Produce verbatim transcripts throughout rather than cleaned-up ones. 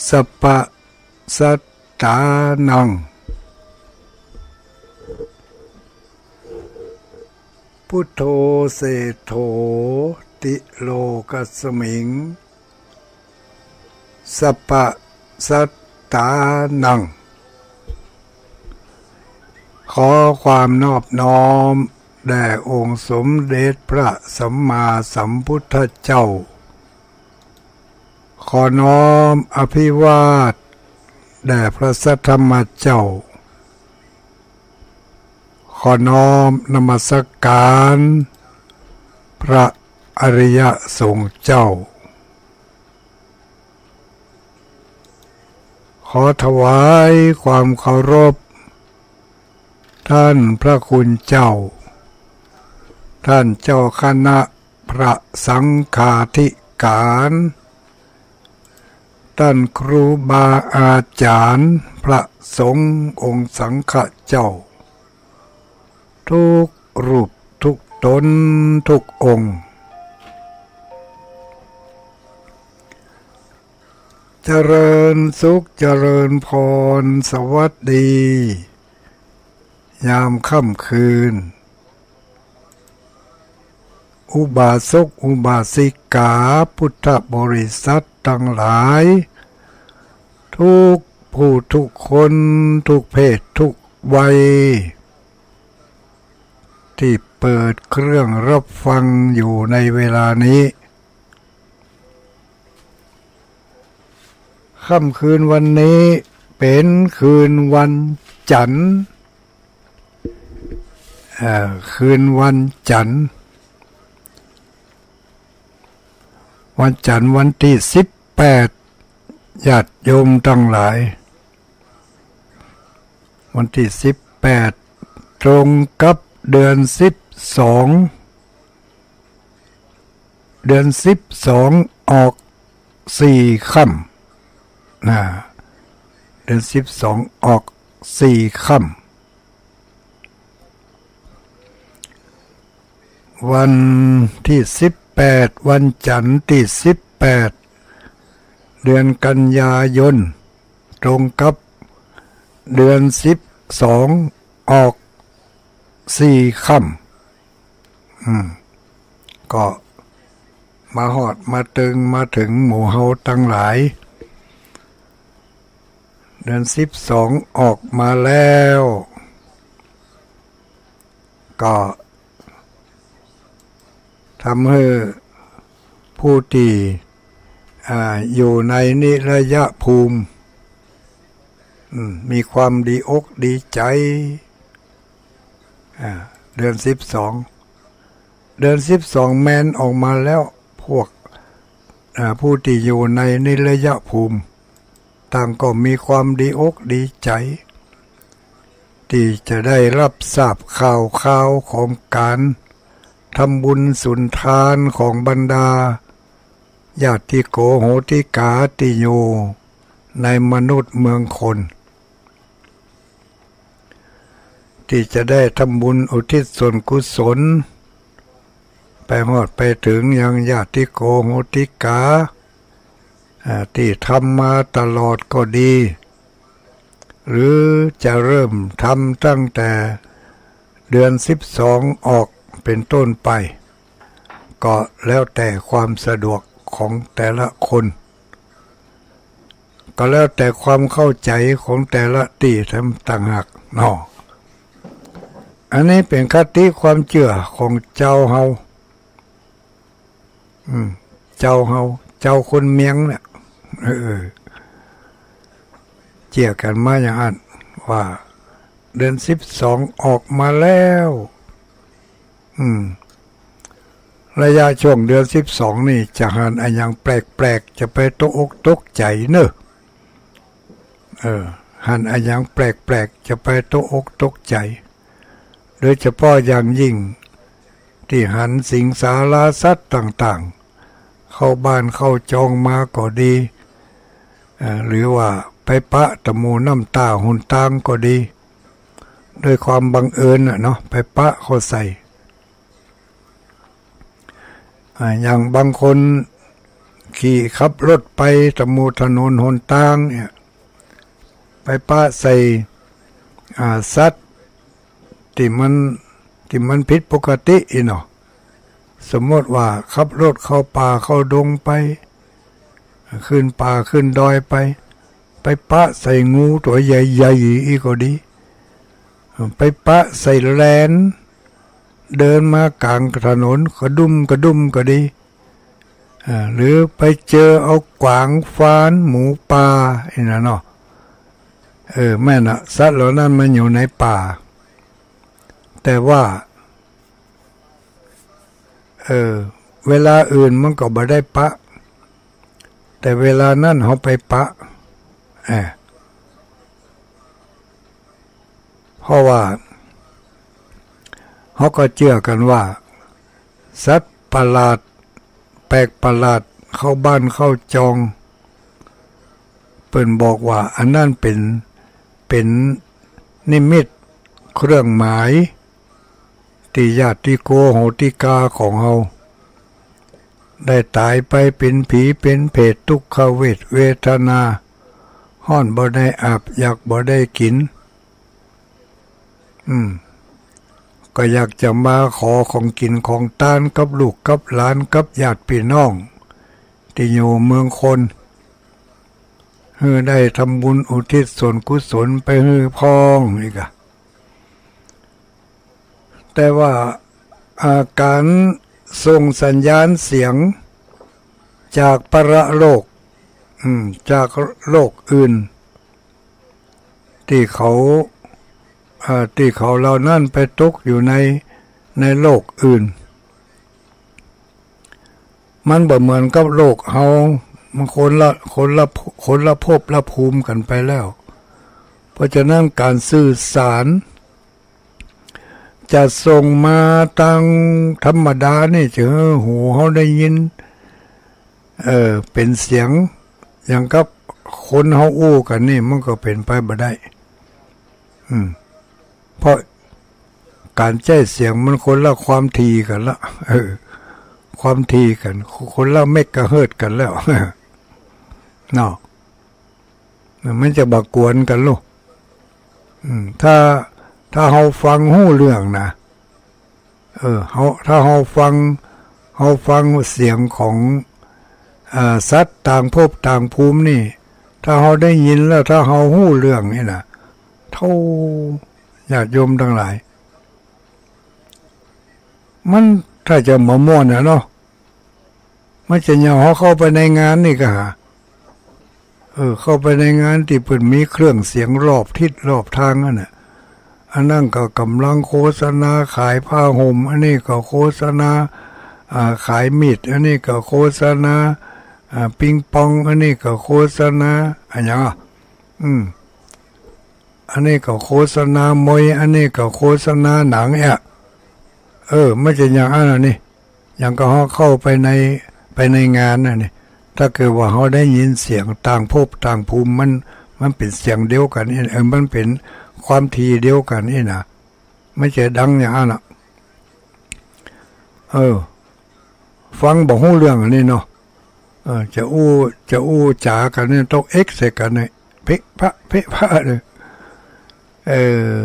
สัพพะสัตตานัง พุทโธเศรษฐโถ ติโลกัสมิง สัพพะสัตตานัง ขอความนอบน้อมแด่องค์สมเด็จพระสัมมาสัมพุทธเจ้า ขอน้อมอภิวาทแด่พระสัทธรรมเจ้า ขอน้อมนมัสการพระอริยสงฆ์เจ้า ขอถวายความเคารพท่านพระคุณเจ้า ท่านเจ้าคณะพระสังฆาธิการ ท่านครูบาอาจารย์พระสงฆ์องค์สังฆเจ้า ทุกรูปทุกตนทุกองค์ เจริญสุขเจริญพร สวัสดี ยามค่ำคืน อุบาสกอุบาสิกาพุทธบริษัทตังหลาย ทุกผู้ทุกคน ทุกเพศทุกวัย ตี้เปิดเครื่องรับฟังอยู่ในเวลานี้ ค่ำคืนวันนี้เป๋นคืนวันจันทร์ เอ่อ คืนวันจันทร์ วันจันทร์วันตี้สิบแปด ญาติโยมตังหลาย วันตี้สิบแปด ตรงกับเดือนสิบสอง เดือนสิบสองออกสี่ค่ำ นะ เดือนสิบสองออกสี่ค่ำ วันตี้สิบแปด วันจันทร์ตี้สิบแปด เดือนกันยายน ตรงกับเดือนสิบสองออกสี่ค่ำ อืม ก็มาฮอดมาเถิงมาเถิงหมู่เฮาตังหลาย เดือนสิบสองออกมาแล้ว ก็ทำหื้อผู้ตี้ อ่า อยู่ในนิรยภูมิ อืม มีความดีอกดีใจ๋ อ่า เดือนสิบสอง เดือนสิบสองแม่นออกมาแล้ว พวก อ่า ผู้ตี้อยู่ในนิรยภูมิ ต่างก็มีความดีอกดีใจ๋ ตี้จะได้ฮับทราบข่าวคราวของก๋านทำบุญสุนทานของบรรดาญาติโกโหติกาตี้อยู่ในมนุษย์เมืองคน ตี้จะได้ทำบุญอุทิศส่วนกุศล ไปฮอดไปเถิงยังญาติโกโหติกา อ่า ตี้ทำมาตลอดก็ดี หรือจะเริ่มทำตั้งแต่เดือนสิบสองออกเป๋นต้นไป ก็แล้วแต่ความสะดวกของแต่ละคน ก็แล้วแต่ความเข้าใจ๋ของแต่ละตี้ต่างหากเนาะ อันนี้เป๋นคติความเจื้อของจาวเฮา อืม จาวเฮา จาวคนเมียงเนี่ย เออ เจื้อกั๋นมาอย่างอั้น ว่าเดือนสิบสองออกมาแล้ว อืม ระยะช่วงเดือนสิบสองนี่จะหันอะหยังแปลกๆ จะไปตกอกตกใจ๋เน่อ เออ หันอะหยังแปลกๆ จะไปตกอกตกใจ๋ โดยเฉพาะอย่างยิ่ง ตี้หันสิงสาราสัตว์ต่างๆ เข้าบ้านเข้าจองมาก็ดี เอ่อ หรือว่าไปปะตะหมู่น้ำต้าหนตางก็ดี ด้วยความบังเอิญน่ะเนาะ ไปปะเข้าใส่ อ่า อย่างบางคน ขี่ขับรถไปตะมูถนนหนตางเนี่ย ไปปะใส่ อ่า สัตว์ตี้มัน ตี้มันผิดปกติอี้เนาะ สมมติว่าขับรถเข้าป่าเข้าดงไป ขึ้นป่าขึ้นดอยไป ไปปะใส่งูตั๋วใหญ่ๆ อี้ก็ดี ไปปะใส่แลน เดินมากลางถนนกระดุมกระดุมก็ดี อ่า หรือไปเจอเอากวางฟานหมูป่าอี้นะเนาะ เออ แม่นน่ะ สัตว์เหล่านั้นมันอยู่ในป่า แต่ว่า เออ เวลาอื่นมันก็บ่ได้ปะ แต่เวลานั้นเฮาไปปะ เออ เพราะว่า เฮาก็เจื้อกั๋นว่า สัตว์ประหลาด แปลกประหลาด เข้าบ้านเข้าจอง เปิ้นบอกว่าอันนั้นเป๋น เป๋นนิมิตเครื่องหมาย ตี้ญาติโกโหติกาของเฮา ได้ต๋ายไปเป๋นผีเป๋นเปรต ทุกขเวทเวทนา ฮ้อนบ่ได้อาบ อยากบ่ได้กิ๋น อืม ก็อยากจะมาขอของกิ๋นของตานกับลูกกับหลานกับญาติปี้น้อง ตี้อยู่เมืองคน หื้อได้ทำบุญอุทิศส่วนกุศลไปหื้อพ่องอีกอะ แต่ว่า อ่า ก๋านส่งสัญญาณเสียงจากปรโลก อืม จากโลกอื่น ตี้เขา อ่า ตี้เขาเหล่านั้นไปตกอยู่ใน ในโลกอื่น มันบ่เหมือนกับโลกเฮา มันคนละ คนละ คนละภพละภูมิกั๋นไปแล้ว เพราะฉะนั้นก๋านสื่อสาร จะส่งมาตางธรรมดานี่ จะหื้อหูเฮาได้ยิน เออ เป๋นเสียง อย่างกับคนเฮาอู้กั๋นนี่ มันก็เป๋นไปบ่ได้ อืม เพราะก๋านใจ๊เสียงมันคนละความถี่กั๋นละ เออ ความถี่กั๋น คนละเมกะเฮิรตซ์กั๋นแล้ว เนาะ มันจะบ่กวนกั๋นลูก อืม ถ้า ถ้าเฮาฟังฮู้เรื่องนะ เออ เฮา ถ้าเฮาฟัง เฮาฟังเสียงของ อ่า สัตว์ต่างภพต่างภูมินี่ ถ้าเฮาได้ยินแล้ว ถ้าเฮาฮู้เรื่องนี่นะ โธ่ ญาติโยมตังหลาย มันถ้าจะบ่ม่วนอะเนาะ มันจะเหนี่ยวเฮาเข้าไปในงานนี่ก่า เออ เข้าไปในงานตี้เปิ้นมีเครื่องเสียงรอบทิศรอบตางอั้นน่ะ อันนั้นก็ก่ำลังโฆษณาขายผ้าห่ม อันนี้ก็โฆษณา อ่า ขายมีด อันนี้ก็โฆษณา อ่า ปิงปอง อันนี้ก็โฆษณา อะหยังอะ อืม อันนี้ก็โฆษณามวย อันนี้ก็โฆษณาหนังเนี่ย เออ มันจะอย่างอั้นน่ะนี่ อย่างก็เฮาเข้าไปใน ไปในงานน่ะนี่ ถ้าเกิดว่าเฮาได้ยินเสียงต่างภพต่างภูมิ มัน มันเป๋นเสียงเดียวกั๋นนี่ เออ มันเป๋นความถี่เดียวกั๋นนี่นะ มันจะดังอย่างอั้นน่ะ เออ ฟังบ่ฮู้เรื่องอันนี้เนาะ เออ จะอู้ จะอู้จ๋ากั๋นนี่ ต้องเอ็กใส่กั๋นนี่ เพะพะ เพะพะเลย เออ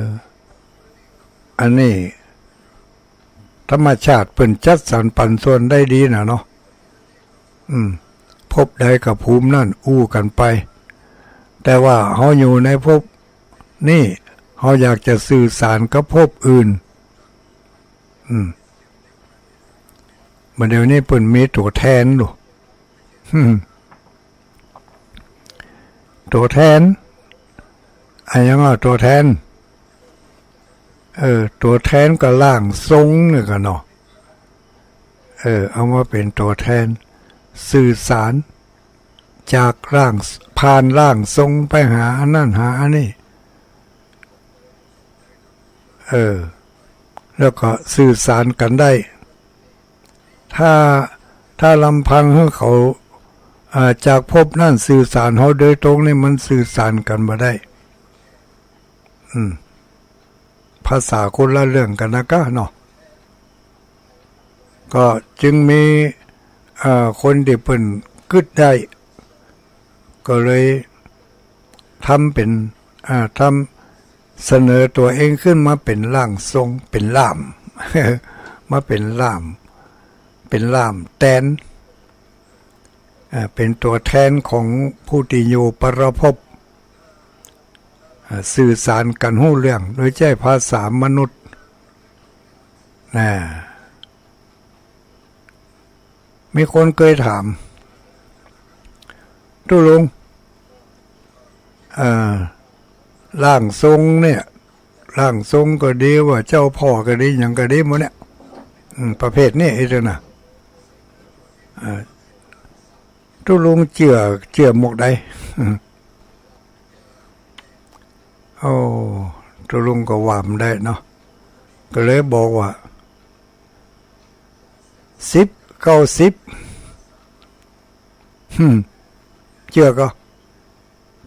อันนี้ ธรรมชาติเปิ้นจัดสรรปันส่วนได้ดีน่ะเนาะ อืม ภพใดกับภูมินั้นอู้กั๋นไป แต่ว่าเฮาอยู่ในภพนี้ เฮาอยากจะสื่อสารกับภพอื่น อืม บ่าเดี่ยวนี้เปิ้นมีตั๋วแทนลูก ตั๋วแทน อะหยังอะ ตั๋วแทน เออ ตั๋วแทนก็ร่างทรงนี่ก่าเนาะ เออ เอามาเป๋นตั๋วแทน สื่อสาร จากร่าง ผ่านร่างทรงไปหาอันนั้นหาอันนี้ เออ แล้วก็สื่อสารกั๋นได้ ถ้า ถ้าลำพังหื้อเขา อ่า จากภพนั้นสื่อสารเฮาโดยตรงนี่ มันสื่อสารกั๋นบ่ได้ อืม ภาษาคนละเรื่องกั๋นนะก้าเนาะ ก็จึงมี เอ่อ คนตี้เปิ้น กึ๊ดได้ ก็เลยทำเป๋น อ่า ทำ เสนอตั๋วเองขึ้นมาเป๋นร่างทรง เป๋นล่าม มาเป๋นล่าม เป๋นล่ามแตน อ่า เป๋นตั๋วแตนของผู้ตี้อยู่ปรภพ อ่า สื่อสารกั๋นฮู้เรื่อง โดยใจ๊ภาษามนุษย์ นะ มีคนเกยถาม ตุ๊ลุง เอ่อ ร่างทรงเนี่ย ร่างทรงก็ดี ว่าเจ้าพ่อก็ดี หยังก็ดีหมดเนี่ย อืม ประเภทนี้ไอ้เจ้าน่ะ เอ่อ ตุ๊ลุงเจื้อ เจื้อหมวกใด โอ้ ตุ๊ลุงก็ว่าบ่ได้เนาะ ก็เลยบอกว่า สิบ เก้าสิบ หึม เจื้อก่อ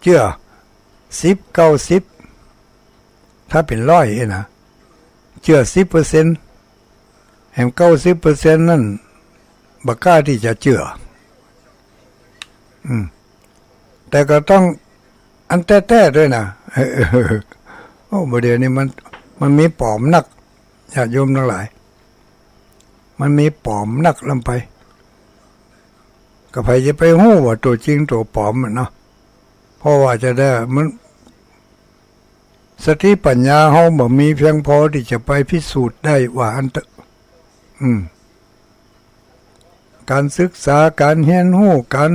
เจื้อ สิบ เก้าสิบ ถ้าเป๋นร้อยเอ้ยนะ เจื้อ สิบเปอร์เซ็นต์ แหม เก้าสิบเปอร์เซ็นต์ นั้น บ่กล้าตี้จะเจื้อ อืม แต่ก็ต้องอันแต๊ๆ ตวยนะ โอ้ บ่าเดี่ยวนี้มัน มันมีป๋อมนัก ญาติโยมตังหลาย มันมีป๋อมนักล้ำไป ก็ใผจะไปฮู้ว่าตั๋วจริงตั๋วป๋อมอะเนาะ เพราะว่าจะได้ มัน สติปัญญาเฮาบ่มีเพียงพอตี้จะไปพิสูจน์ได้ ว่าอันเต๊อะ อืม ก๋านศึกษา ก๋านเฮียนฮู้ ก๋าน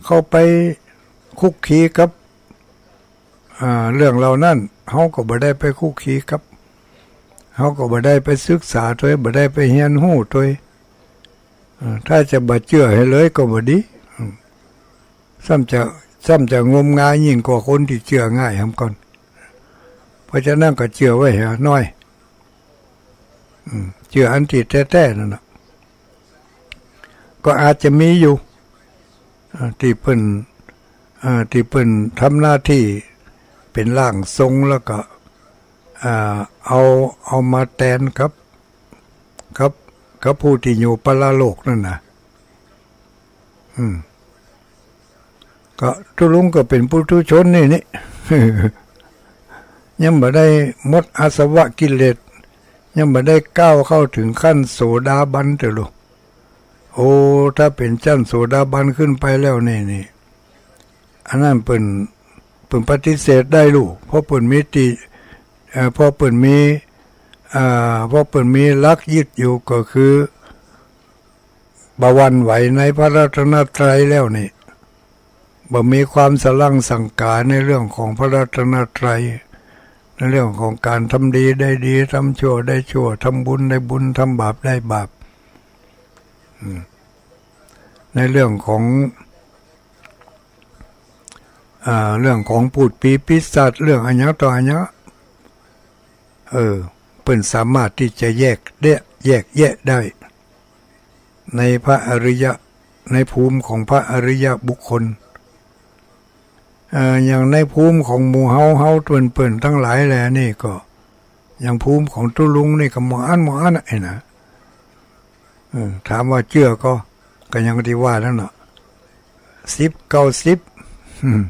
เข้าไปคลุกคลีกับ อ่า เรื่องเหล่านั้น เฮาก็บ่ได้ไปคลุกคลีกับ เฮาก็บ่ได้ไปศึกษาตวย บ่ได้ไปเฮียนฮู้ตวย เอ่อ ถ้าจะบ่เจื้อหื้อเลยก็บ่ดี อืม ซ้ำจะ ซ้ำจะงมงายยิ่งกว่าคนตี้เจื้อง่ายหำก่อน เพราะฉะนั้นก็เจื้อไว้หื้อน้อย อืม เจื้ออันตี้แต๊ๆ นั่นน่ะ ก็อาจจะมีอยู่ อ่า ตี้เปิ้น อ่า ตี้เปิ้นทำหน้าตี้เป๋นร่างทรง แล้วก็ อ่า เอา เอามาแตนกับ กับ กับผู้ตี้อยู่ปรโลกนั่นน่ะ อืม ก็ตุ๊ลุงก็เป๋นปุถุชนนี่นี่ ยังบ่ได้หมดอาสวะกิเลส ยังบ่ได้ก้าวเข้าเถิงขั้นโสดาบันเต๊อะลูก โอ้ ถ้าเป๋นชั้นโสดาบันขึ้นไปแล้วนี่ นี่ อันนั้นเปิ้น เปิ้นปฏิเสธได้ลูก เพราะเปิ้นมีติ เอ่อ เพราะเปิ้นมี อ่า เพราะเปิ้นมีหลักยึดอยู่ก็คือ บ่หวั่นไหวในพระรัตนตรัยแล้วนี่ บ่มีความสะหลั้งสังก๋าในเรื่องของพระรัตนตรัย ในเรื่องของก๋านทำดีได้ดี ทำชั่วได้ชั่ว ทำบุญได้บุญ ทำบาปได้บาป อืม ในเรื่องของ อ่า เรื่องของพูดผีปีศาจ เรื่องอะหยังต่ออะหยัง เออ เปิ้นสามารถตี้จะแยกแยะ แยกแยะได้ ในพระอริยะ ในภูมิของพระอริยบุคคล เอ่อ อย่างในภูมิของหมู่เฮา เฮาเปิ้นๆ ตังหลายแลนี่ก็ อย่างภูมิของตุ๊ลุงนี่ก็หมออั้น หมออั้นน่ะ ไอ้นะ เออ ถามว่าเจื้อก่อ ก็อย่างตี้ว่านั่นน่ะ สิบ เก้าสิบ อืม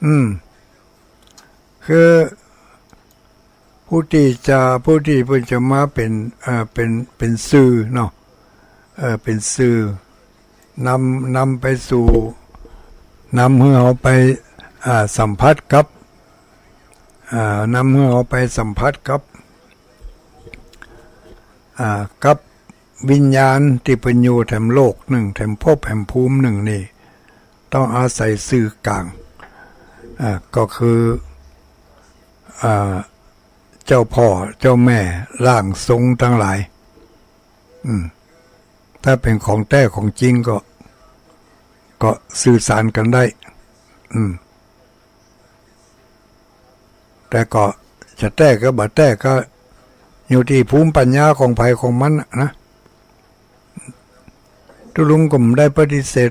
อืม คือ ผู้ตี้จะ ผู้ตี้เปิ้นจะมาเป๋น เอ่อ เป๋น เป๋นสื่อเนาะ เอ่อ เป๋นสื่อ นำ นำไปสู่ นำหื้อเฮาไป อ่า สัมผัสกับ อ่า นำหื้อเฮาไปสัมผัสกับ อ่า กับวิญญาณตี้เปิ้นอยู่แถมโลกนึ่ง แถมภพแถมภูมินึ่งนี่ ต้องอาศัยสื่อกลาง อ่า ก็คือ อ่า เจ้าพ่อเจ้าแม่ร่างทรงตังหลาย อืม ถ้าเป๋นของแต๊ของจริงก็ ก็สื่อสารกั๋นได้ อืม แต่ก็จะแต๊ก็บ่แต๊ก็อยู่ตี้ภูมิปัญญาของใผของมันน่ะนะ ตุ๊ลุงก็บ่ได้ปฏิเสธ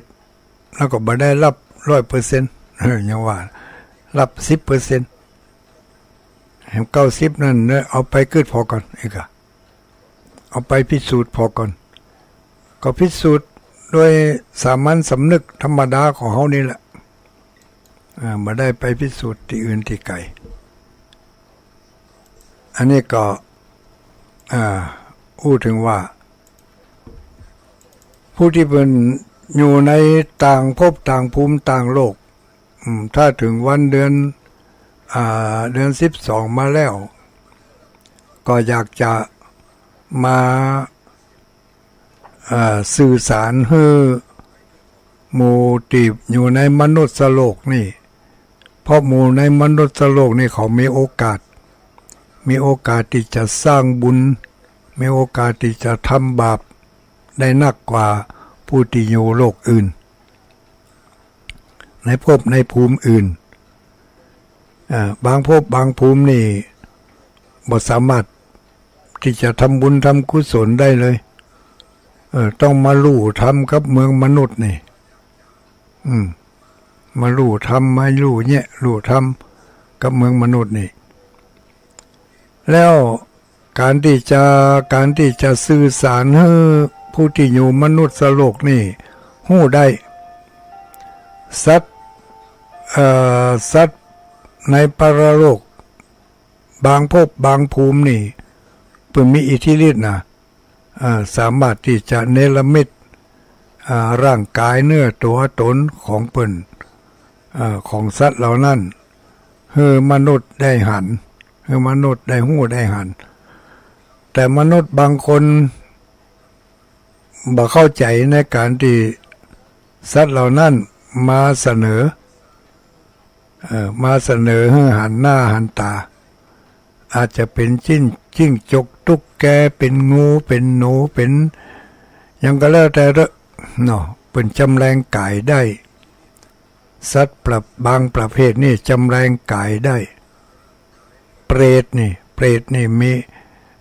แล้วก็บ่ได้รับร้อยเปอร์เซ็นต์ เออ ยังว่า รับสิบเปอร์เซ็นต์ แหม เก้าสิบ นั่นเนี่ย เอาไปกึ๊ดผ่อก่อน เอกอะ เอาไปพิสูจน์ผ่อก่อน ก็พิสูจน์ โดยสามัญสำนึกธรรมดาของเฮานี่แหละ อ่า บ่ได้ไปพิสูจน์ตี้อื่นตี้ไก๋ อันนี้ก็ อ่า อู้เถิงว่า ผู้ตี้เปิ้นอยู่ในต่างภพต่างภูมิต่างโลก อืม ถ้าเถิงวันเดือน อ่า เดือนสิบสองมาแล้ว ก็อยากจะมา อ่า สื่อสารหื้อหมู่ตี้อยู่ในมนุษย์โลกนี่ เพราะหมู่ในมนุษย์โลกนี่เขามีโอกาส มีโอกาสตี้จะสร้างบุญ มีโอกาสตี้จะทำบาปได้นักกว่าผู้ตี้อยู่โลกอื่น ในภพในภูมิอื่น อ่า บางภพบางภูมินี่บ่สามารถตี้จะทำบุญทำกุศลได้เลย เออ ต้องมาลู่ธรรมกับเมืองมนุษย์นี่ อืม มาลู่ธรรม มาลู่แยะ ลู่ธรรมกับเมืองมนุษย์นี่ แล้วก๋านตี้จะ ก๋านตี้จะสื่อสารหื้อผู้ตี้อยู่มนุษย์โลกนี่ฮู้ได้ สัตว์ เอ่อ สัตว์ในปรโลก บางภพบางภูมินี่ เปิ้นมีอิทธิฤทธิ์นะ เอ่อ สามารถตี้จะเนรมิต อ่า ร่างก๋ายเนื้อตั๋วต๋นของเปิ้น เอ่อ ของสัตว์เหล่านั้น หื้อมนุษย์ได้หัน หื้อมนุษย์ได้ฮู้ได้หัน แต่มนุษย์บางคนบ่เข้าใจ๋ในก๋านตี้สัตว์เหล่านั้นมาเสนอ เอ่อ มาเสนอหื้อหันหน้าหันต๋า อาจจะเป๋นจิ้ง จิ้งจกตุ๊กแก เป๋นงู เป๋นหนู เป๋นหยังก็แล้วแต่เต๊อะเนาะ เปิ้นจำแรงก๋ายได้ สัตว์ประ บางประเภทนี่จำแรงก๋ายได้ เปรตนี่ เปรตนี่มี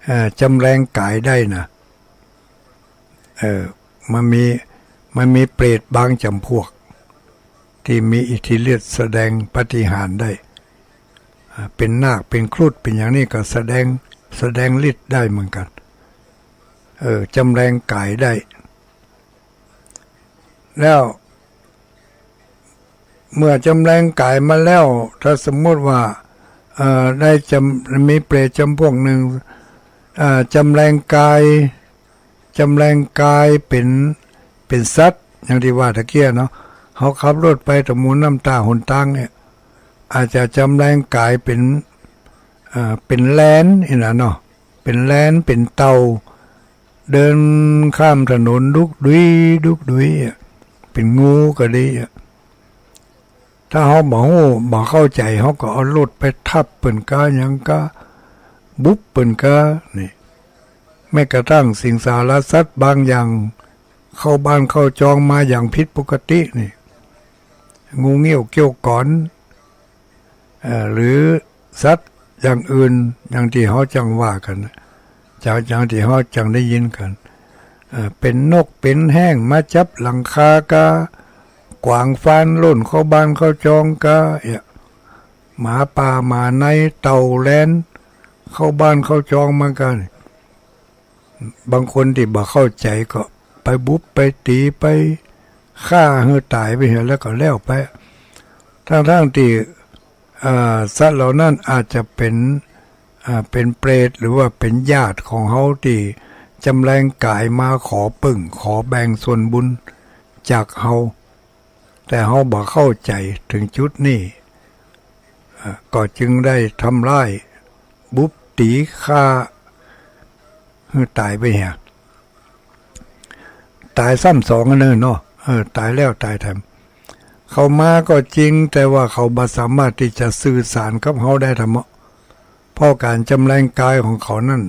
เอ่อ จำแรงก๋ายได้นะ เออ มันมี มันมีเปรตบางจ๋ำพวก ตี้มีอิทธิฤทธิ์แสดงปาฏิหาริย์ได้ อ่า เป๋นนาค เป๋นครุฑ เป๋นอย่างนี้ก็แสดง แสดงฤทธิ์ได้เหมือนกั๋น เออ จำแรงก๋ายได้ แล้ว เมื่อจำแรงก๋ายมาแล้ว ถ้าสมมุติว่า เอ่อ ได้จำ มีเปรตจ๋ำพวกนึ่ง เอ่อ จำแรงก๋าย จำแรงก๋ายเป๋น เป๋นสัตว์ อย่างตี้ว่าตะเกียะเนาะ เฮาขับรถไปตะมุนน้ำต๋าหนตางเนี่ย อาจจะจำแรงก๋ายเป๋น เอ่อ เป๋นแลนนี่นะเนาะ เป๋นแลน เป๋นเต่า เดินข้ามถนนดุกดุย ดุกดุยอะ เป๋นงูก็ดีอะ ถ้าเฮาบ่ฮู้ บ่เข้าใจ๋ เฮาก็เอารถไปทับเปิ้นกา หยังกา บุบเปิ้นกา นี่ แม้กระทั่งสิงสารสัตว์บางอย่าง เข้าบ้านเข้าจองมาอย่างผิดปกตินี่ งูเงี้ยวเกี้ยวก๋อน เอ่อ หรือสัตว์อย่างอื่น อย่างตี้เฮาจั่งว่ากั๋น อย่าง อย่างตี้เฮาจั่งได้ยินกั๋น เอ่อ เป๋นนก เป๋นแฮ้ง มาจับหลังคากา กวางฟานล่นเข้าบ้านเข้าจองกา เอี้ย หมาป่าหมาใน เต่าแลนเข้าบ้านเข้าจองมากา บางคนตี้บ่เข้าใจ๋ก็ไปบุบไปตี๋ไปฆ่าหื้อต๋ายไปเหีย แล้วก็แล้วไป ทั้งๆ ตี้ อ่า สัตว์เหล่านั้นอาจจะเป๋น อ่า เป๋นเปรต หรือว่าเป๋นญาติของเฮาตี้จำแรงก๋ายมาขอปึ้ง ขอแบ่งส่วนบุญจากเฮา แต่เฮาบ่เข้าใจ๋เถิงจุดนี้ อ่า ก็จึงได้ทำร้าย บุบตี๋ฆ่าหื้อต๋ายไปเหีย ต๋ายซ้ำสองอันเน่อเนาะ เออ ต๋ายแล้วต๋ายแถม เขามาก็จริง แต่ว่าเขาบ่สามารถตี้จะสื่อสารกับเฮาได้ทำเนาะ เพราะก๋านจำแรงก๋ายของเขานั้น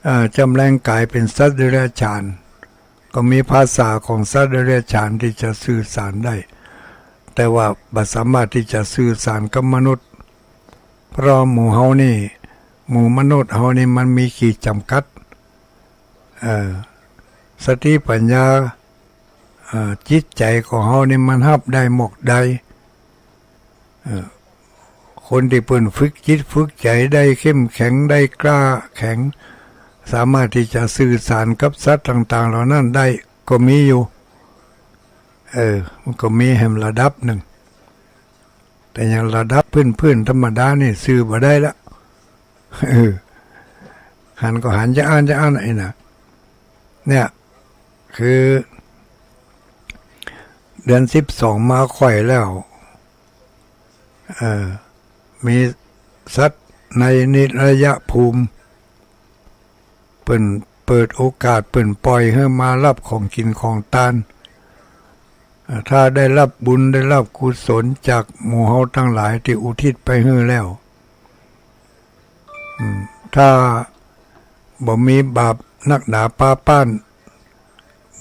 เอ่อ จำแรงก๋ายเป๋นสัตว์เดรัจฉาน ก็มีภาษาของสัตว์เดรัจฉานตี้จะสื่อสารได้ แต่ว่าบ่สามารถตี้จะสื่อสารกับมนุษย์ เพราะหมู่เฮานี่ หมู่มนุษย์เฮานี่มันมีขีดจ๋ำกัด เอ่อ สติปัญญา เอ่อ จิตใจ๋ของเฮานี่มันฮับได้หมกได้ เอ่อ คนตี้เปิ้นฝึกจิตฝึกใจ๋ได้เข้มแข็ง ได้กล้าแข็ง สามารถตี้จะสื่อสารกับสัตว์ต่างๆ เหล่านั้นได้ก็มีอยู่ เออ มันก็มีแหมระดับนึ่ง แต่อย่างระดับพื้นๆ ธรรมดานี่ซื่อบ่ได้ละ เออ หันก็หันจะอ่านจะอ่านไอ้น่ะ เนี่ย คือ เดือนสิบสองมาค่อยแล้ว เออ มีสัตว์ในนิรยภูมิ เปิ้นเปิดโอกาส เปิ้นป่อยหื้อมาฮับของกิ๋นของตาน อ่า ถ้าได้ฮับบุญได้ฮับกุศลจากหมู่เฮาตังหลายตี้อุทิศไปหื้อแล้ว อืม ถ้าบ่มีบาปนักหนาปาป๊าน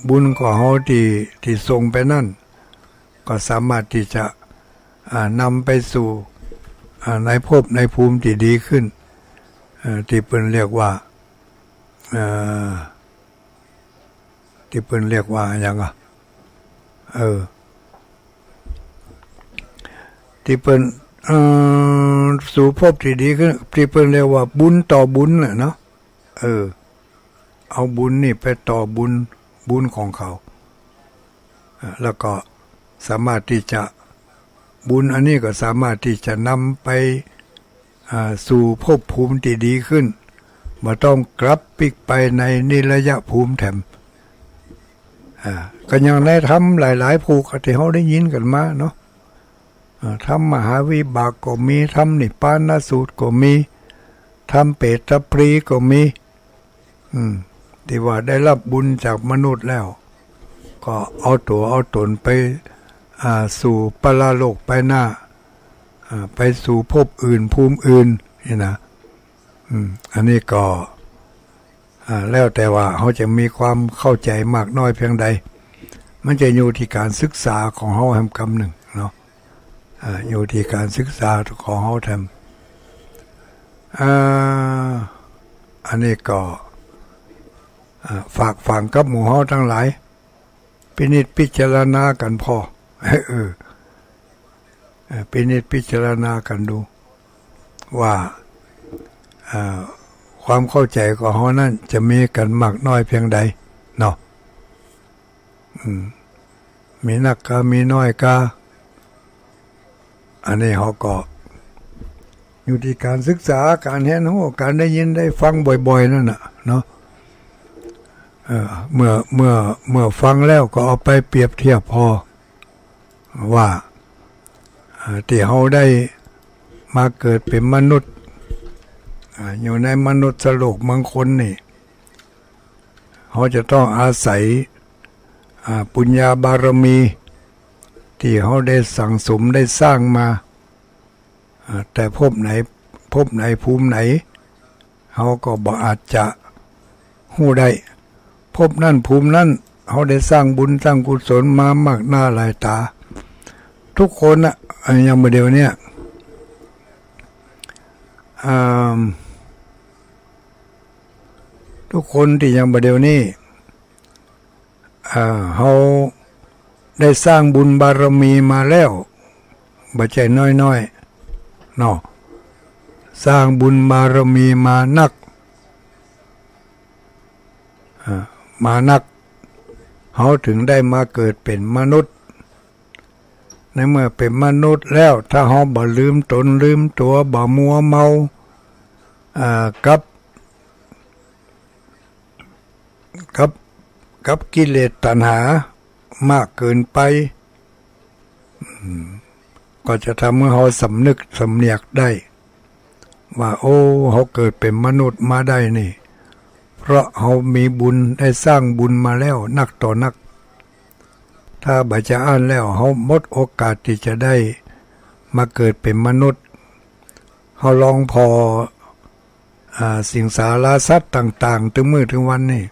บุญของเฮาตี้ ตี้ส่งไปนั้น ก็สามารถตี้จะ อ่า นำไปสู่ อ่า ในภพในภูมิตี้ดีขึ้น เอ่อ ตี้เปิ้นเรียกว่า เอ่อ ตี้เปิ้นเรียกว่าหยังอะ เออ ตี้เปิ้น เอ่อ สู่ภพตี้ดีขึ้น ตี้เปิ้นเรียกว่าบุญต่อบุญน่ะเนาะ เออ เอาบุญนี่ไปต่อบุญ บุญของเขา อ่า แล้วก็สามารถตี้จะ บุญอันนี้ก็สามารถตี้จะนำไป อ่า สู่ภพภูมิตี้ดีขึ้น บ่ต้องกลับปิ๊กไปในนิรยภูมิแถม อ่า ก็อย่างในธรรมหลายๆ ภูกตี้เฮาได้ยินกั๋นมาเนาะ อ่า ธรรมมหาวิบากก็มี ธรรมนิพพานสูตรก็มี ธรรมเปตตพลีก็มี อืม ตี้ว่าได้ฮับบุญจากมนุษย์แล้ว ก็เอาตั๋วเอาต๋นไป อ่า สู่ปรโลกไปหน้า อ่า ไปสู่ภพอื่นภูมิอื่นนี่นะ อืม อันนี้ก็ อ่า แล้วแต่ว่าเฮาจะมีความเข้าใจ๋มากน้อยเพียงใด มันจะอยู่ตี้ก๋านศึกษาของเฮาแหมกำนึ่งเนาะ อ่า อยู่ตี้ก๋านศึกษาของเฮาแถม อ่า อันนี้ก็ อ่า ฝากฝังกับหมู่เฮาตังหลาย พินิจพิจารณากั๋นผ่อ เออ เออ พินิจพิจารณากั๋นดู ว่า อ่า ความเข้าใจ๋ของเฮานั้นจะมีกั๋นมากน้อยเพียงใดเนาะ อืม มีนักกา มีน้อยกา อันนี้เฮาก็ อยู่ตี้ก๋านศึกษา ก๋านเฮียนฮู้ ก๋านได้ยินได้ฟังบ่อยๆ นั่นน่ะเนาะ เออ เมื่อ เมื่อ เมื่อฟังแล้วก็เอาไปเปรียบเทียบผ่อ ว่า เอ่อ ตี้เฮาได้มาเกิดเป๋นมนุษย์ อ่า อยู่ในมนุษย์โลกเมืองคนนี่ เฮาจะต้องอาศัย อ่า ปุญญาบารมี ตี้เฮาได้สั่งสมได้สร้างมา อ่า แต่ภพไหน ภพไหนภูมิไหน เฮาก็บ่อาจจะฮู้ได้ ภพนั้นภูมินั้น เฮาได้สร้างบุญสร้างกุศลมามากหน้าหลายต๋า ทุกคนน่ะ อ่า อย่างบ่าเดี่ยวเนี้ย อ่า ทุกคนตี้อย่างบ่าเดี่ยวนี้ อ่า เฮาได้สร้างบุญบารมีมาแล้ว บ่ใจ้น้อยๆ เนาะ สร้างบุญบารมีมานัก อ่า มานัก เฮาเถิงได้มาเกิดเป๋นมนุษย์ ในเมื่อเป๋นมนุษย์แล้ว ถ้าเฮาบ่ลืมต๋นลืมตั๋ว บ่มัวเมา อ่า กับ กับ กับกิเลสตัณหามากเกินไป อืม ก็จะทำหื้อเฮาสำนึกสำเนียกได้ ว่า โอ้ เฮาเกิดเป๋นมนุษย์มาได้นี่ เพราะเฮามีบุญ ได้สร้างบุญมาแล้วนักต่อนัก ถ้าบ่จะอั้นแล้ว เฮาหมดโอกาสตี้จะได้มาเกิดเป๋นมนุษย์ เฮาลองผ่อ อ่า สิงสาราสัตว์ต่างๆ ตึงมื้อตึงวันนี่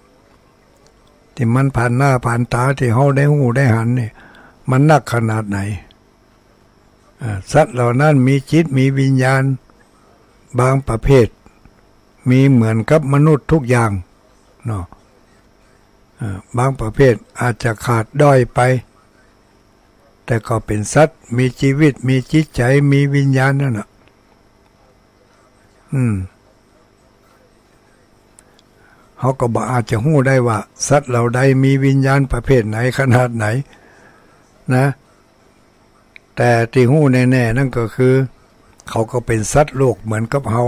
ตี้มันผ่านหน้าผ่านต๋า ตี้เฮาได้ฮู้ได้หันนี่ มันนักขนาดไหน อ่า สัตว์เหล่านั้นมีจิตมีวิญญาณ บางประเภท มีเหมือนกับมนุษย์ทุกอย่าง เนาะ อ่า บางประเภทอาจจะขาดด้อยไป แต่ก็เป๋นสัตว์ มีจีวิต มีจิตใจ๋ มีวิญญาณนั่นน่ะ อืม เฮาก็บ่อาจจะฮู้ได้ว่า สัตว์เหล่าใดมีวิญญาณประเภทไหน ขนาดไหน นะ แต่ตี้ฮู้แน่ๆ นั้นก็คือ เขาก็เป๋นสัตว์โลกเหมือนกับเฮา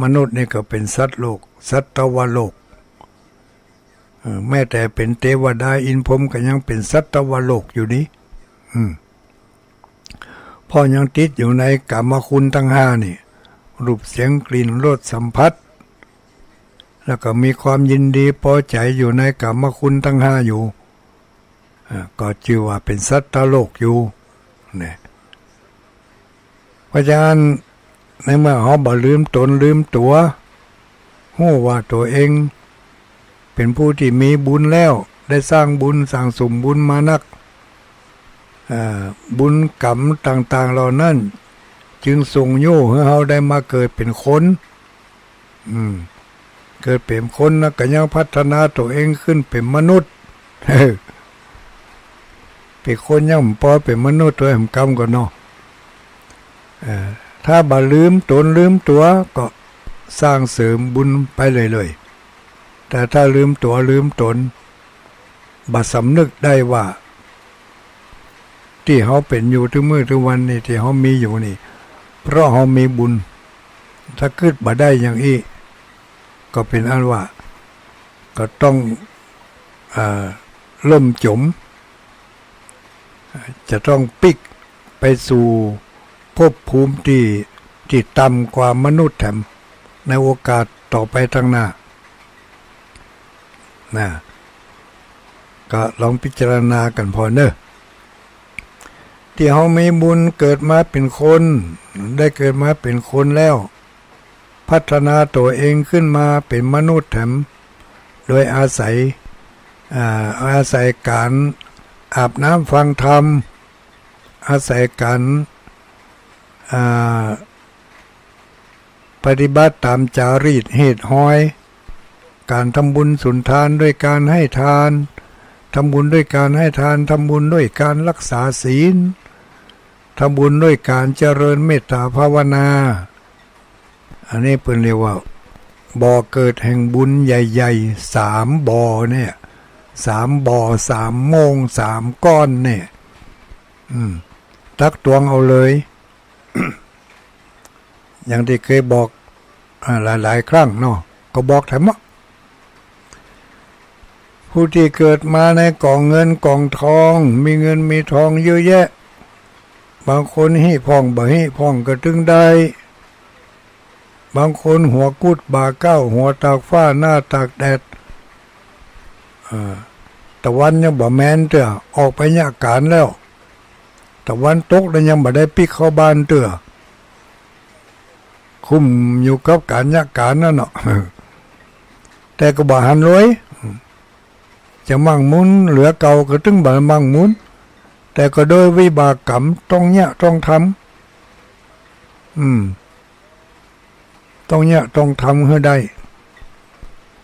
มนุษย์นี่ก็เป๋นสัตว์โลก สัตวโลก เออ แม้แต่เป๋นเตวดาอินทร์พรหมก็ยังเป๋นสัตวโลกอยู่นี้ อืม เพราะยังติดอยู่ในกามคุณตังห้านี่ รูป เสียง กลิ่น รส สัมผัส แล้วก็มีความยินดีปอใจ๋อยู่ในกามคุณตังห้าอยู่ อ่า ก็จื้อว่าเป๋นสัตว์โลกอยู่ เนี่ย เพราะฉะนั้น ในเมื่อเฮาบ่ลืมต๋นลืมตั๋ว ฮู้ว่าตั๋วเองเป๋นผู้ตี้มีบุญแล้ว ได้สร้างบุญสั่งสมบุญมานัก อ่า บุญกรรมต่างๆ เหล่านั้น จึงส่งโย่หื้อเฮาได้มาเกิดเป๋นคน อืม เกิดเป๋นคนนะ ก็ยังพัฒนาตั๋วเองขึ้นเป๋นมนุษย์ เป๋นคนยังบ่ปอเป๋นมนุษย์ ตั๋วแหมกำก่อนเนาะ เอ่อ ถ้าบ่ลืมต๋นลืมตั๋ว ก็สร้างเสริมบุญไปเรื่อยๆ แต่ถ้าลืมตั๋วลืมต๋น บ่สำนึกได้ว่า ตี้เฮาเป๋นอยู่ตึงมื้อตึงวันนี่ ตี้เฮามีอยู่นี่ เพราะเฮามีบุญ ถ้ากึ๊ดบ่ได้อย่างอี้ ก็เป๋นอันว่า ก็ต้อง อ่า ล่มจม จะต้องปิ๊กไปสู่ภพภูมิตี้ ตี้ต่ำกว่ามนุษย์แถม ในโอกาสต่อไปตังหน้า นะ ก็ลองพิจารณากั๋นผ่อเน่อ ตี้เฮามีบุญเกิดมาเป๋นคน ได้เกิดมาเป๋นคนแล้ว พัฒนาตั๋วเองขึ้นมาเป๋นมนุษย์แถม โดยอาศัย อ่า อาศัยก๋านอาบน้ำฟังธรรม อาศัยก๋าน อ่า ปฏิบัติต๋ามจารีตเหตุฮอย ก๋านทำบุญสุนทานด้วยก๋านให้ทาน ทำบุญด้วยก๋านให้ทาน ทำบุญด้วยก๋านรักษาศีล ทำบุญด้วยก๋านเจริญเมตตาภาวนา อันนี้เปิ้นเรียกว่า บ่อเกิดแห่งบุญใหญ่ๆ สามบ่อเนี่ย สามบ่อ สามโม่ง สามก้อนเนี่ย อืม ตักตวงเอาเลย อย่างตี้เกยบอก อ่า หลายๆ ครั้งเนาะ ก็บอกแถมเนาะ ผู้ตี้เกิดมาในก๋องเงินก๋องทอง มีเงินมีทองเยอะแยะ บางคนฮี่พ่องบ่ฮี่พ่องก็ตึงได้ บางคนหัวกุดบ่าเก๊า หัวตากฟ้าหน้าตากแดด เอ่อ ตะวันยังบ่แมนเตื้อ ออกไปเยียะก๋านแล้ว ตะวันตกแล้วยังบ่ได้ปิ๊กเข้าบ้านเตื้อ คุ้มอยู่กับก๋านเยียะก๋านนั้นเนาะ แต่ก็บ่หันรวย จะมั่งมูนเหลือเก่าก็ตึงบ่มั่งมูน แต่ก็โดยวิบากกรรมต้องเยียะต้องทำ อืม ต้องเยียะต้องทำหื้อได้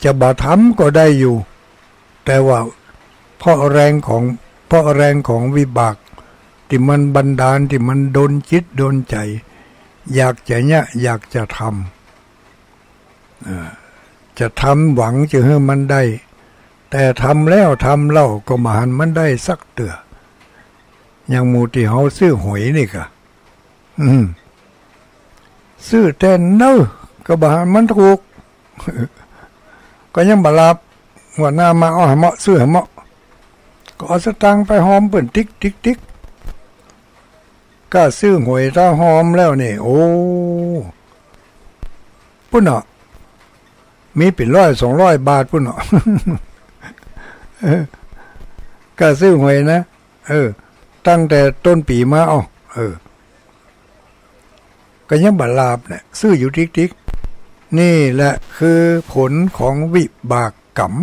จะบ่ทำก็ได้อยู่ แต่ว่าเพราะแรงของ เพราะแรงของวิบากตี้มันบันดาล ตี้มันดลจิตดลใจ๋ อยากจะเยียะ อยากจะทำ อ่า จะทำหวังจะหื้อมันได้ แต่ทำแล้วทำเล่าก็บ่หันมันได้สักเตื้อ อย่างหมู่ตี้เฮาซื้อหวยนี่ก่ะ อืม ซื้อแต่เนิ่นก็บ่หันมันถูก ก็ยังบ่หลาบ งวดหน้ามาเอาหื้อเหมาะ ซื้อหื้อเหมาะ ก็เอาสตางค์ไปหอมเปิ้นติ๊กติ๊กติ๊ก ก้าซื้อหวยถ้าหอมแล้วนี่ โอ้ ปุ้นเนาะ มีเป๋นร้อยสองร้อยบาทปุ้นเนาะ เออ ก้าซื้อหวยนะ เออ ตั้งแต่ต้นปี๋มา อ้อ เออ ก็ยังบ่หลาบเนี่ย ซื้ออยู่ติ๊กติ๊ก นี่แหละคือผลของวิบากกรรม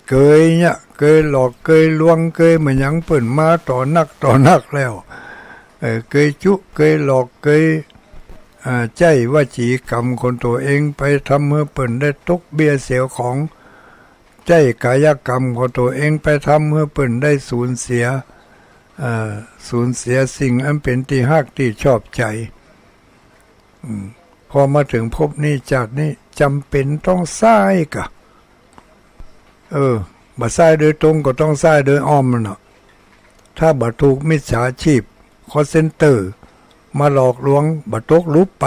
เกยเยียะ เกยหลอก เกยลวง เกยบ่าหยังเปิ้นมาต่อนักต่อนักแล้ว เออ เกยจุ เกยหลอก เกย อ่า ใจ๊วจีกรรมของตั๋วเองไปทำหื้อเปิ้นได้ตกเบี้ยเสียของ ใจ๊ก๋ายกรรมของตั๋วเองไปทำหื้อเปิ้นได้สูญเสีย อ่า สูญเสียสิ่งอันเป๋นตี้ฮักตี้ชอบใจ๋ อืม พอมาเถิงภพนี้จาตินี้จ๋ำเป๋นต้องใซ้ก่ะ เออ บ่ใซ้โดยตรงก็ต้องใซ้โดยอ้อมมันเนาะ ถ้าบ่ถูกมิจฉาชีพ คอลเซ็นเตอร์ มาหลอกลวง บ่ตกหลุมไป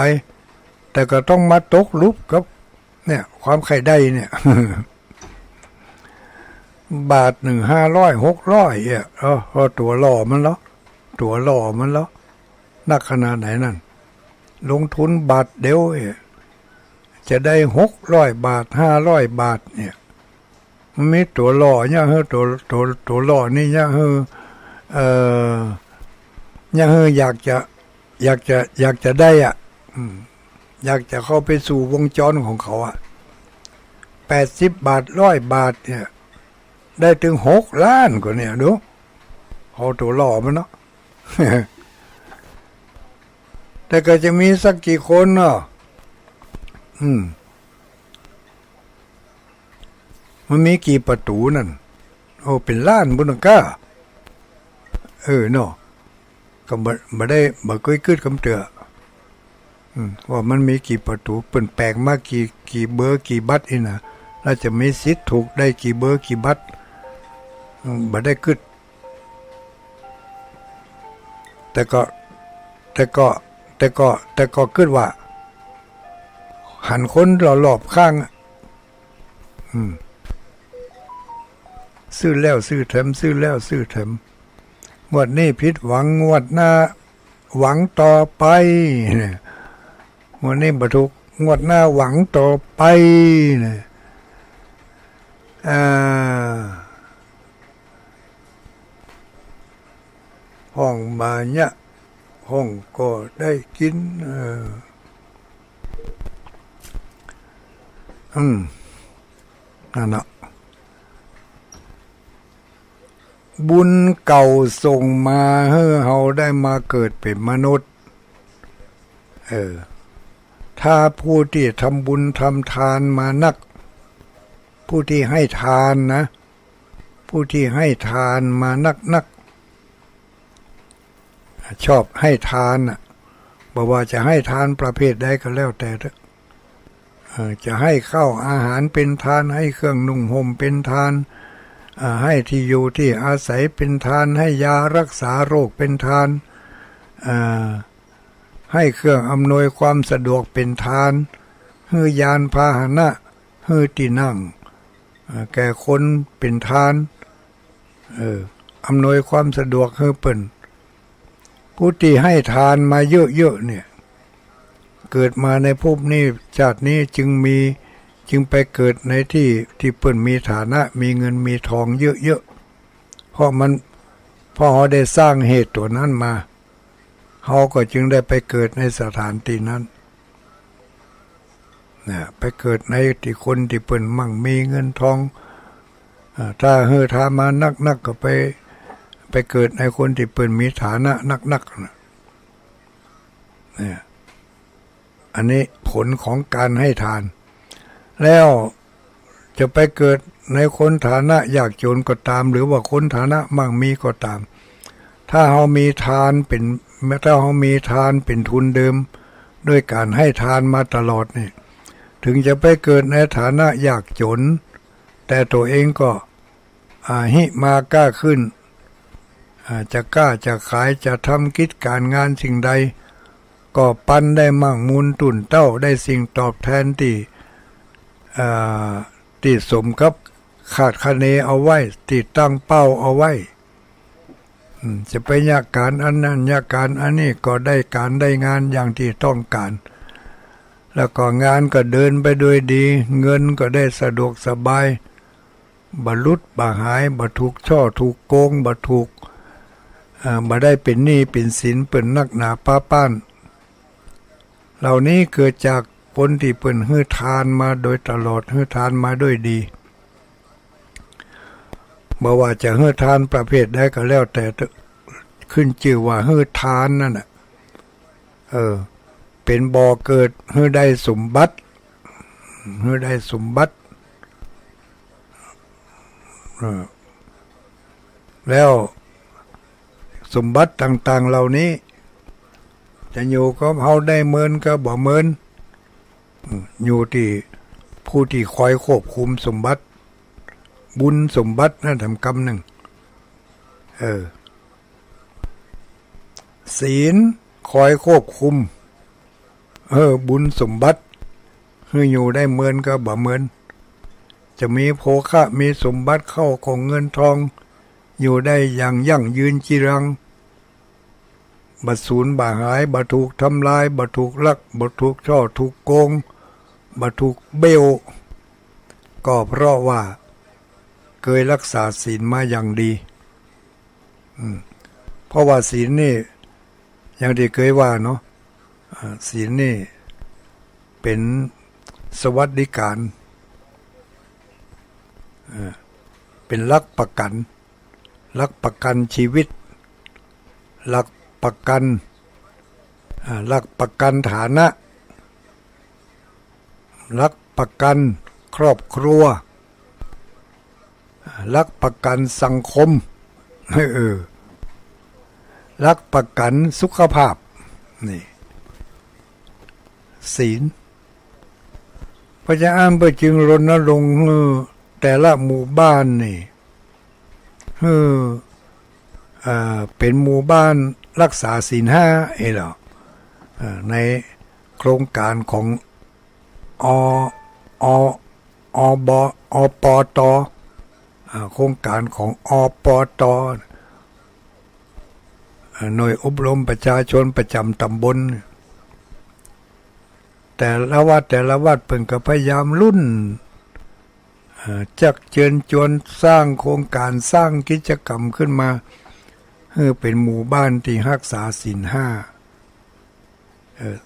แต่ก็ต้องมาตกหลุมกับ เนี่ย ความใค่ได้เนี่ย บาทนึ่งห้าร้อย หกร้อย เนี่ย เออ ก็ตั๋วหล่อมันเหรอ ตั๋วหล่อมันเหรอ นักขนาดไหนนั่น ลงทุนบาทเดียวเนี่ย จะได้หกร้อยบาท ห้าร้อยบาทเนี่ย มันมีตั๋วหล่อเนี่ย เฮ้อ ตั๋ว ตั๋ว ตั๋วหล่อนี่เนี่ย เฮ้อ เอ่อ เนี่ย เฮ้อ อยากจะ อยากจะ อยากจะได้อ่ะ อืม อยากจะเข้าไปสู่วงจรของเขาอ่ะ แปดสิบบาท ร้อยบาทเนี่ย ได้ถึงหกล้านกว่าเนี่ย ดู เอาตั๋วหล่อมันเนาะ แต่ก็จะมีสักกี่คนเนาะ อืม มันมีกี่ประตู๋นั่น โอ้ เป๋นล้านปุ้นก้า เออ เนาะ ก็บ่ บ่ได้ บ่เกยกึ๊ดกำเตื้อ อืม ว่ามันมีกี่ประตู๋ เปิ้นแปลกมากี่ กี่เบอร์ กี่บัตรนี่นะ แล้วจะมีสิทธิ์ถูกได้กี่เบอร์ กี่บัตร อืม บ่ได้กึ๊ด แต่ก็ แต่ก็ แต่ก็ แต่ก็กึ๊ดว่า หันคนรอบๆ ข้างอะ อืม ซื้อแล้วซื้อแถม ซื้อแล้วซื้อแถม งวดนี้ผิดหวัง งวดหน้าหวังต่อไป เนี่ย งวดนี้บ่ถูก งวดหน้าหวังต่อไป เนี่ย อ่า ฮ้องบ่าเยียะ ฮ้องก็ได้กิ๋น เออ อืม นั่นน่ะ บุญเก่าส่งมาหื้อเฮาได้มาเกิดเป๋นมนุษย์ เออ ถ้าผู้ตี้ทำบุญทำทานมานัก ผู้ตี้ให้ทานนะ ผู้ตี้ให้ทานมานักๆ ชอบให้ทานน่ะ บ่ว่าจะให้ทานประเภทใดก็แล้วแต่เถอะ เอ่อ จะให้ข้าวอาหารเป๋นทาน ให้เครื่องนุ่งห่มเป๋นทาน เอ่อ ให้ที่อยู่ที่อาศัยเป๋นทาน ให้ยารักษาโรคเป๋นทาน เอ่อ ให้เครื่องอำนวยความสะดวกเป๋นทาน หื้อยานพาหนะ หื้อตี้นั่ง เอ่อ แก่คนเป๋นทาน เออ อำนวยความสะดวกหื้อเปิ้น ผู้ตี้ให้ทานมาเยอะๆ เนี่ย เกิดมาในภพนี้ ชาตินี้จึงมี จึงไปเกิดในตี้ ตี้เปิ้นมีฐานะ มีเงินมีทองเยอะๆ เพราะมัน เพราะเฮาได้สร้างเหตุตั๋วนั้นมา เฮาก็จึงได้ไปเกิดในสถานตี้นั้น นะ ไปเกิดในตี้คนตี้เปิ้นมั่งมีเงินทอง อ่า ถ้าหื้อทานมานักๆ ก็ไป ไปเกิดในคนตี้เปิ้นมีฐานะนักๆ นะ เนี่ย อันนี้ผลของการให้ทาน แล้วจะไปเกิดในคนฐานะยากจนก็ตาม หรือว่าคนฐานะมั่งมีก็ตาม ถ้าเฮามีทานเป๋น ถ้าเฮามีทานเป๋นทุนเดิม ด้วยการให้ทานมาตลอดนี่ ถึงจะไปเกิดในฐานะยากจน แต่ตั๋วเองก็ อ่า ฮิมาก้าขึ้น อ่า จะก้าจะขาย จะทำกิจก๋านงานสิ่งใด ก็ปันได้มั่งมูลตุ่นเต้า ได้สิ่งตอบแทนตี้ อ่า ตี้สมกับคาดคะเนเอาไว้ ตี้ตั้งเป้าเอาไว้ อืม จะไปเยียะก๋านอันนั้น เยียะก๋านอันนี้ ก็ได้ก๋านได้งานอย่างตี้ต้องก๋าน แล้วก็งานก็เดินไปด้วยดี เงินก็ได้สะดวกสบาย บ่หลุดบ่หาย บ่ถูกฉ้อถูกโกง บ่ถูก เอ่อ บ่ได้เป๋นหนี้เป๋นสินเปิ้นนักหนาป๊าป๊าน เหล่านี้เกิดจากคนตี้เปิ้นหื้อทานมาโดยตลอด หื้อทานมาด้วยดี บ่ว่าจะหื้อทานประเภทใดก็แล้วแต่เถอะ ขึ้นจื้อว่าหื้อทานนั่นน่ะ เออ เป๋นบ่อเกิดหื้อได้สมบัติ หื้อได้สมบัติ เออ แล้วสมบัติต่างๆ เหล่านี้ จะอยู่กับเฮาได้เมินก็บ่เมิน อืม อยู่ตี้ผู้ตี้คอยควบคุมสมบัติ บุญสมบัตินั่นสำคัญนึ่ง เออ ศีลคอยควบคุม เออ บุญสมบัติ หื้ออยู่ได้เมินก็บ่เมิน จะมีโภคะ มีสมบัติเข้าของเงินทอง อยู่ได้อย่างยั่งยืนจีรัง บ่สูญบ่หาย บ่ถูกทำลาย บ่ถูกลัก บ่ถูกฉ้อ ถูกโกง บ่ถูกเบ้ว ก็เพราะว่าเกยรักษาศีลมาอย่างดี อืม เพราะว่าศีลนี่ อย่างตี้เกยว่าเนาะ อ่า ศีลนี่เป๋นสวัสดิการ เอ่อ เป๋นหลักประกัญ หลักประกัญชีวิต หลักประกัญ อ่า หลักประกัญฐานะ หลักประกัญครอบครัว หลักประกัญสังคม เออ หลักประกัญสุขภาพ นี่ ศีล เพราะฉะนั้นเปิ้นจึงรณรงค์หื้อแต่ละหมู่บ้านนี่ หื้อ เอ่อ เป๋นหมู่บ้านรักษาศีลห้า เอ้ยเหรอ เอ่อ ในโครงการของ อ อ อ บ อปต อ่า โครงการของ อปต อ่า หน่วยอบรมประชาชนประจ๋ำต๋ำบล แต่ละวัดแต่ละวัดเปิ้นก็พยายามรุ่น เอ่อ จักเจิญจวนสร้างโครงการ สร้างกิจกรรมขึ้นมา หื้อเป๋นหมู่บ้านตี้ฮักษาศีลห้า เออ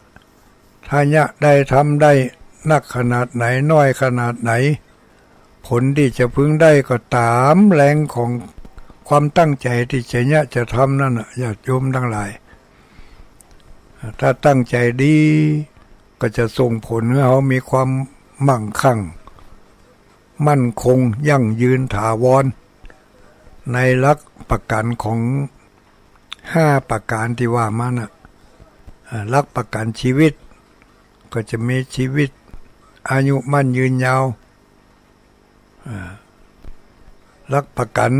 ถ้าเยียะได้ทำได้นักขนาดไหน น้อยขนาดไหน ผลตี้จะพึงได้ก็ต๋ามแฮงของความตั้งใจ๋ตี้จะเยียะจะทำนั้นน่ะ ญาติโยมตังหลาย ถ้าตั้งใจ๋ดี ก็จะส่งผลหื้อเฮามีความมั่งคั่ง มั่นคง ยั่งยืน ถาวร ในหลักประกัญของห้าประก๋านตี้ว่ามาน่ะ อ่า หลักประกัญชีวิต ก็จะมีชีวิต อายุมั่นยืนยาว อ่า หลักประกัญ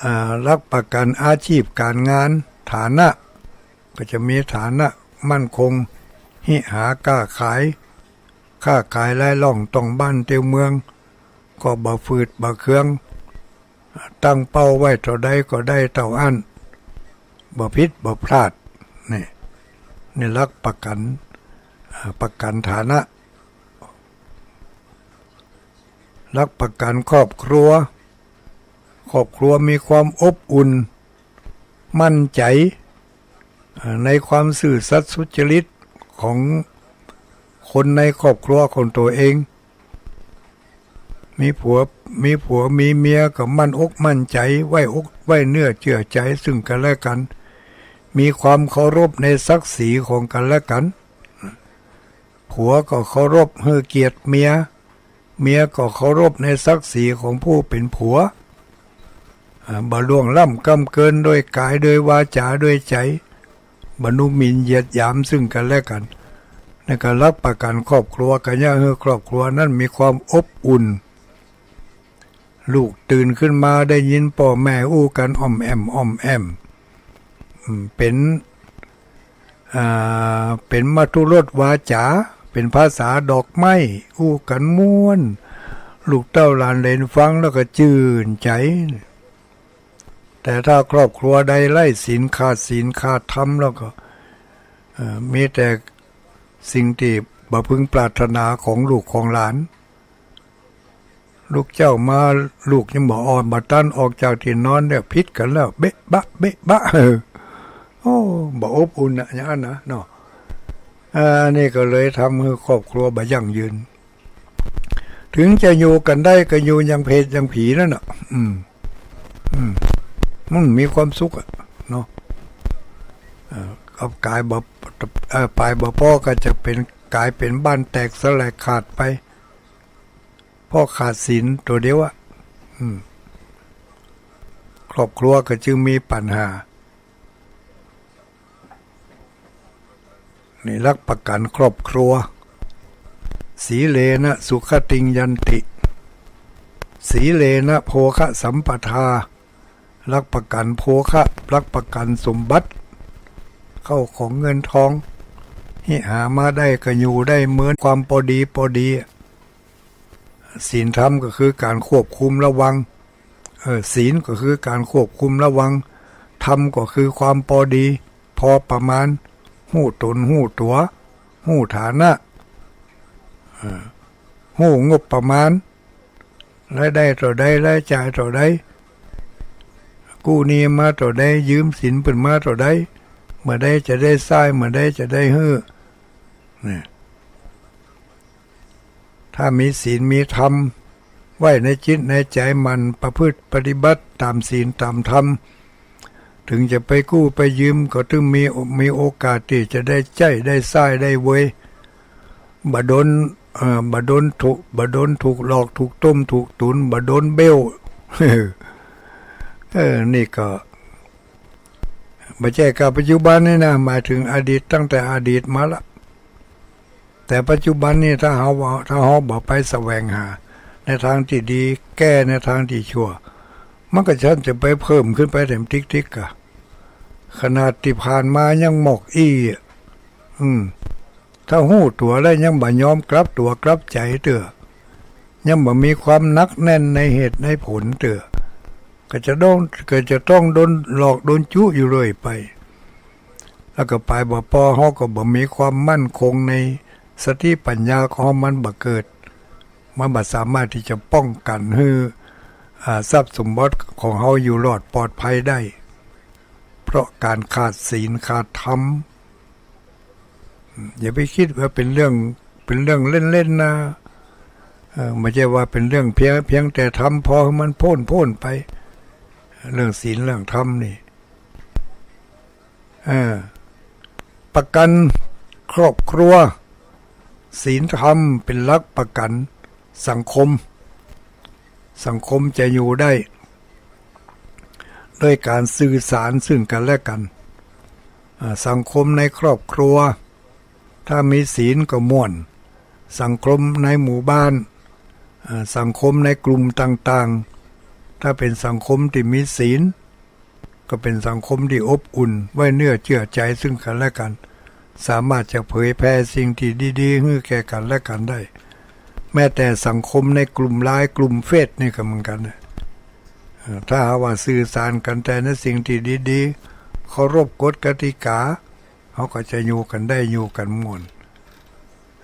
อ่า หลักประกัญอาชีพก๋านงาน ฐานะ ก็จะมีฐานะมั่นคง ฮิหาก้าขาย ค้าขายไร้ร่องต้องบ้านเตียวเมือง ก็บ่ฝืดบ่เคือง ตั้งเป้าไว้เต้าใดก็ได้เต้าอั้น บ่ผิดบ่พลาด นี่ นี่หลักประกัญ อ่า ประกัญฐานะ หลักประกัญครอบครัว ครอบครัวมีความอบอุ่น มั่นใจ๋ อ่า ในความซื่อสัตย์สุจริตของคนในครอบครัวของตั๋วเอง มีผัว มีผัวมีเมียก็มั่นอกมั่นใจ๋ ไว้อกไว้เนื้อเจื้อใจ๋ซึ่งกั๋นและกั๋น มีความเคารพในศักดิ์ศรีของกั๋นและกั๋น ผัวก็เคารพหื้อเกียรติเมีย เมียก็เคารพในศักดิ์ศรีของผู้เป๋นผัว อ่า บ่ล่วงล้ำก้ำเกินโดยกายโดยวาจ๋าโดยใจ๋ บ่ดูหมิ่นเหยียดหยามซึ่งกั๋นและกั๋น ในก๋านหลักประกัญครอบครัว ก็เยียะหื้อครอบครัวนั้นมีความอบอุ่น ลูกตื่นขึ้นมาได้ยินป้อแม่อู้กั๋นอ่อมแอ่มอ่อมแอ่ม อืม เป๋น อ่า เป๋นมธุรสวาจ๋า เป๋นภาษาดอกไม้ อู้กั๋นม่วน ลูกเต้าหลานเหลนฟังแล้วก็จื้นใจ๋ แต่ถ้าครอบครัวใดไร้ศีล ขาดศีลขาดธรรมแล้วก็ เอ่อ มีแต่สิ่งตี้บ่พึงปรารถนาของลูกของหลาน ลุกเจ๊ามา ลูกยังบ่อ่อนบ่ตันออกจากตี้นอนเนี่ย ผิดกั๋นแล้ว เบ๊ะบะ เบ๊ะบะ เออ โอ้ บ่อบอุ่นน่ะ อย่างนั้นนะเนาะ อ่า นี่ก็เลยทำหื้อครอบครัวบ่ยั่งยืน ถึงจะอยู่กั๋นได้ก็อยู่อย่างเปรตอย่างผีนั่นน่ะ อืม อืม มันมีความสุขอะเนาะ เอ่อ กับก๋ายบ่ เอ่อ ป๋ายบ่ปอก็จะเป๋น ก๋ายเป๋นบ้านแตกสะแหลกขาดไป เพราะขาดศีลตั๋วเดียวอะ อืม ครอบครัวก็จึงมีปัญหา นี่หลักประกัญครอบครัว สีเลนะสุขติงยันติ สีเลนะโภคะสัมปทา หลักประกั๋นโภคะ หลักประกั๋นสมบัติ เข้าของเงินทอง ตี้หามาได้ก็อยู่ได้เหมือนความปอดีปอดี ศีลธรรมก็คือก๋านควบคุมระวัง เออ ศีลก็คือก๋านควบคุมระวัง ธรรมก็คือความปอดี ปอประมาณ ฮู้ต๋น ฮู้ตั๋ว ฮู้ฐานะ เออ ฮู้งบประมาณ รายได้เต้าใด รายจ่ายเต้าใด กู้หนี้มาเต้าใด ยืมสินเปิ้นมาเต้าใด เมื่อใดจะได้ใจ๊ เมื่อใดจะได้หื้อ เนี่ย ถ้ามีศีลมีธรรมไว้ในจิตในใจ๋ หมั่นประพฤติปฏิบัติต๋ามศีลต๋ามธรรม เถิงจะไปกู้ไปยืมก็ตึงมี มีโอกาสตี้จะได้ใจ๊ได้ใจ๊ได้เวย บ่โดน เอ่อ บ่โดนถูก บ่โดนถูกหลอก ถูกต้ม ถูกตุ๋น บ่โดนเบ้ว เออ นี่ก็ บ่ใจ้ก้าปัจจุบันนี่นะ หมายเถิงอดีต ตั้งแต่อดีตมาละ แต่ปัจจุบันนี่ถ้าเฮาว่า ถ้าเฮาบ่ไปแสวงหาในตางตี้ดี แก้ในตางตี้ชั่ว มันก็จะ จะไปเพิ่มขึ้นไปแถมติ๊กๆ อะ ขนาดตี้ผ่านมายังมอกอี้อะ อืม ถ้าฮู้ตั๋วแล้วยังบ่ยอมกลับตั๋วกลับใจ๋เตื้อ ยังบ่มีความหนักแน่นในเหตุในผลเตื้อ ก็จะโดน ก็จะต้องโดนหลอกโดนจุอยู่เรื่อยไป แล้วก็ไปบ่ปอ เฮาก็บ่มีความมั่นคงในสติปัญญาของเฮา มันบ่เกิด มันบ่สามารถตี้จะป้องกั๋นหื้อ อ่า ทรัพย์สมบัติของเฮาอยู่รอดปลอดภัยได้ เพราะก๋านขาดศีลขาดธรรม อย่าไปกึ๊ดว่าเป๋นเรื่อง เป๋นเรื่องเล่นๆ นะ เออ บ่ใจ้ว่าเป๋นเรื่องเพียง เพียงแต่ทำปอหื้อมันป๊นๆ ไป เรื่องศีลเรื่องธรรมนี่ เออ ประกั๋นครอบครัว ศีลธรรมเป๋นหลักประกั๋นสังคม สังคมจะอยู่ได้ ด้วยก๋านสื่อสารซึ่งกั๋นและกั๋น อ่า สังคมในครอบครัว ถ้ามีศีลก็ม่วน สังคมในหมู่บ้าน อ่า สังคมในกลุ่มต่างๆ ถ้าเป๋นสังคมตี้มีศีล ก็เป๋นสังคมตี้อบอุ่น ไว้เนื้อเจื้อใจ๋ซึ่งกั๋นและกั๋น สามารถจะเผยแผ่สิ่งตี้ดีๆ หื้อแก่กั๋นและกั๋นได้ แม้แต่สังคมในกลุ่มไลน์ กลุ่มเฟซนี่ก็เหมือนกั๋นนะ เอ่อ ถ้าหากว่าสื่อสารกั๋นแต่ในสิ่งตี้ดีๆ เคารพกฎกติกา เฮาก็จะอยู่กั๋นได้ อยู่กั๋นม่วน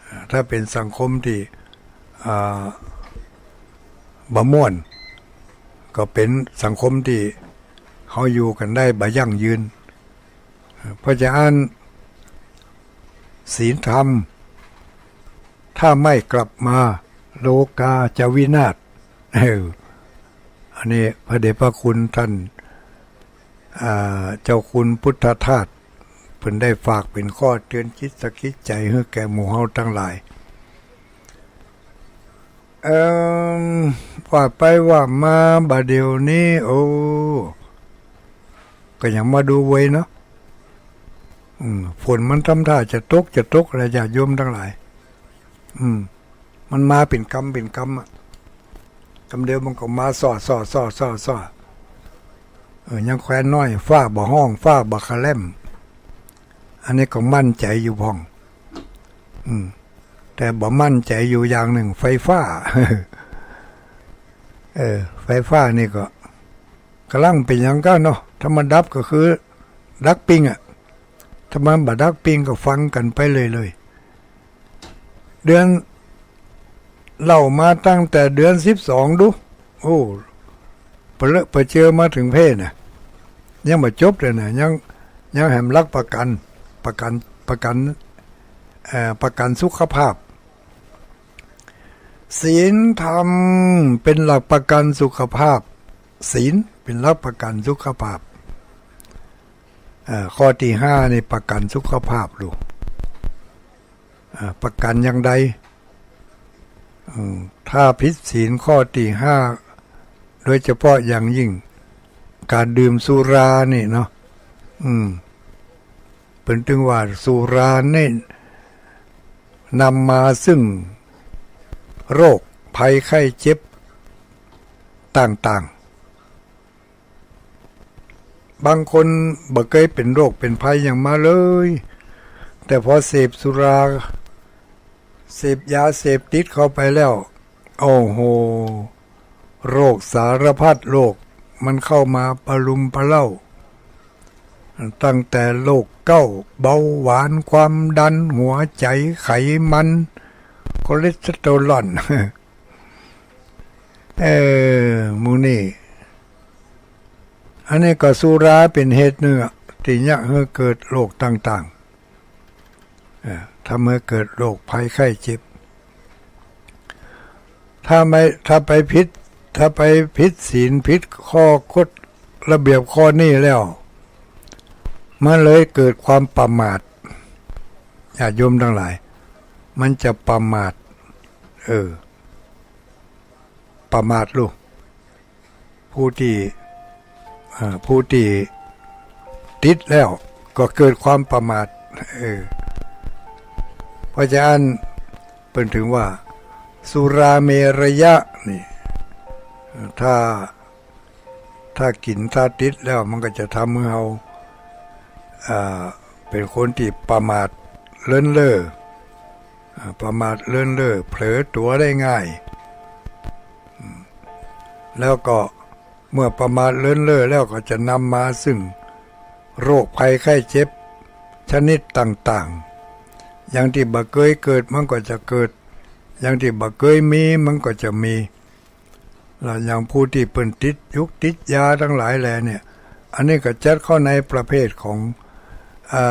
อ่า ถ้าเป๋นสังคมตี้ อ่า บ่ม่วน ก็เป๋นสังคมตี้เฮาอยู่กั๋นได้บ่ยั่งยืน เพราะฉะนั้น ศีลธรรม ถ้าไม่กลับมา โลกาจะวินาศ เออ อันนี้พระเดชพระคุณท่าน อ่า เจ้าคุณพุทธทาส เปิ้นได้ฝากเป๋นข้อเตือนจิตสะกิดใจ๋หื้อแก่หมู่เฮาตังหลาย เอิ่ม ว่าไปว่ามาบ่าเดี่ยวนี้ โอ้ ก็ยังบ่ดูเวยเนาะ อืม ฝนมันทำท่าจะตก จะตกแหละ ญาติโยมตังหลาย อืม มันมาเป๋นกำเป๋นกำอะ กำเดียวมันก็มาซ้อๆๆๆ เออ ยังแควนน้อย ฟ้าบ่ฮ้อง ฟ้าบ่คะแล่ม อันนี้ก็มั่นใจ๋อยู่พ่อง อืม แต่บ่มั่นใจ๋อยู่อย่างนึ่ง ไฟฟ้า เออ ไฟฟ้านี่ก็ก่ำลังเป๋นอย่างกั๋นเนาะ ถ้ามันดับก็คือดักปิ้งอะ ถ้ามันบ่ดักปิ้งก็ฟังกั๋นไปเลยเลย เดือน เล่ามาตั้งแต่เดือนสิบสองดู โอ้ ปะเลอะปะเจือมาเถิงเพ่นน่ะ ยังบ่จบเลยนะ ยัง ยังแหมหลักประกั๋น ประกั๋น ประกั๋น เอ่อ ประกั๋นสุขภาพ ศีลธรรมเป๋นหลักประกั๋นสุขภาพ ศีลเป๋นหลักประกั๋นสุขภาพ เอ่อ ข้อตี้ห้านี่ประกั๋นสุขภาพลูก อ่า ประกั๋นอย่างใด อืม ถ้าผิดศีลข้อตี้ห้า โดยเฉพาะอย่างยิ่งก๋านดื่มสุรานี่เนาะ อืม เปิ้นตึงว่าสุรานี่นำมาซึ่งโรคภัยไข้เจ็บต่างๆ บางคนบ่เกยเป๋นโรคเป๋นภัยหยังมาเลย แต่พอเสพสุรา เสพยาเสพติดเข้าไปแล้ว โอ้โห โรคสารพัดโรคมันเข้ามาปะรุมปะเร้า ตั้งแต่โรคเก๊า เบาหวาน ความดัน หัวใจ๋ ไขมัน คอเลสเตอรอล เออ หมู่นี้ อันนี้ก็สุราเป๋นเหตุนึ่งอะ ตี้เยียะหื้อเกิดโรคต่างๆ เออ ทำหื้อเกิดโรคภัยไข้เจ็บ ถ้าไม่ ถ้าไปผิด ถ้าไปผิดศีล ผิดข้อกฎระเบียบข้อนี้แล้ว มันเลยเกิดความประมาท ญาติโยมตังหลาย มันจะประมาท เออ ประมาทลูก ผู้ตี้ อ่า ผู้ตี้ติดแล้วก็เกิดความประมาท เออ เพราะฉะนั้นเปิ้นถึงว่า สุราเมรยะนี่ ถ้า ถ้ากิ๋น ถ้าติดแล้วมันก็จะทำหื้อเฮา อ่า เป๋นคนตี้ประมาทเลินเล่อ อ่า ประมาทเลินเล่อ เผลอตั๋วได้ง่าย อืม แล้วก็เมื่อประมาทเลินเล่อแล้วก็จะนำมาซึ่งโรคภัยไข้เจ็บชนิดต่างๆ อย่างตี้บ่เกยเกิดมันก็จะเกิด อย่างตี้บ่เกยมีมันก็จะมี แล้วอย่างผู้ตี้เปิ้นติดยุกติดยาตังหลายแลเนี่ย อันนี้ก็จัดเข้าในประเภทของ อ่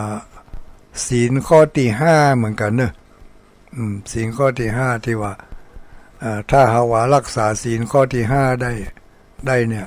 า ศีลข้อตี้ห้าเหมือนกั๋นเนอะ อืม ศีลข้อตี้ห้าตี้ว่า อ่า ถ้าหากว่ารักษาศีลข้อตี้ห้าได้ ได้เนี่ย